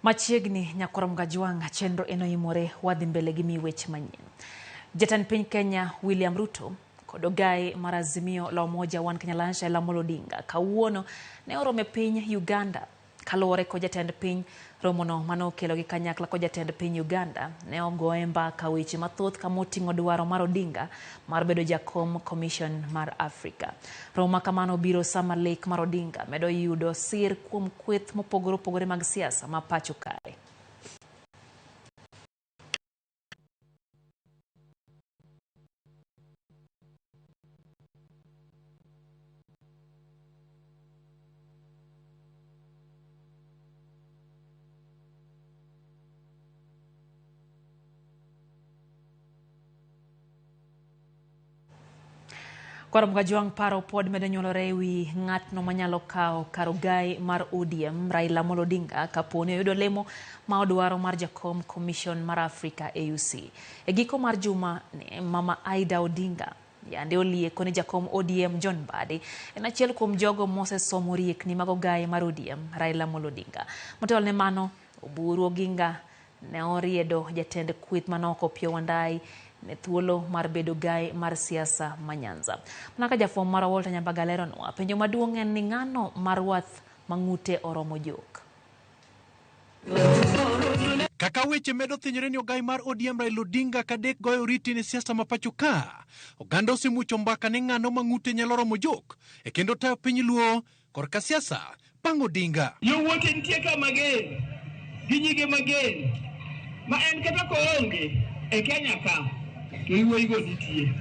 Machiegni nyakwar Mgajwang' chenro eno imore wadhi mbele gi mi weche manyien. Jatend piny Kenya William Ruto kod ogaye mar Azimio la Umoja One Kenya Alliance Raila Amolo Odinga kawuono ne oromo e piny Uganda. Kaluwore kod jatend piny, romono mane okelo gi kanyakla kod jatend piny Uganda ne ogoye mbaka weche mathoth kama oting'o dwaro mar Odinga mar bedo jakom Commission mar Africa. Romo ma kamano biro sama lek mar Odinga medo yudo sir kuom kweth mopogore opogore mag siasa ma pacho kae. Koro Mgajwang' paro pod medo nyuolore e wi ng'atno manyalo kawo kar ogai mar ODM Raila Amolo Odinga kapo ni oyudo lemo ma odwaro mar jakom Commission mar Africa AUC. E giko mar juma ni, Mama Aida Odinga yande olieko ni jakom ODM John Mbadi en achiel kuom jogo mosesomo riekni mag ogai mar ODM Raila Amolo Odinga. Motelo ne mano, Oburu Oginga ne oriedo jatend kweth manok Opiyo Wandayi ne thuolo mar bedo gai mar siasa ma Nyanza. Mana ka jafwambo marwa Walter Nyambaga leronwa, penjo maduong' en ni ng'ano ma rwath ma ng'ute oromo jok? Kaka weche medo thinyore ni ogai mar ODM Raila Odinga kadek goyo oriti ne siasa ma pacho ka, oganda osemucho mbaka ni ng'ano ma ng'ute nyalo romo jok e kendo tayo piny Luo korka siasa bang' Odinga. Yowuote nitie ka mager gi nyige mager ma en kata koonge e Kenya ka to yowuoyigo nitie.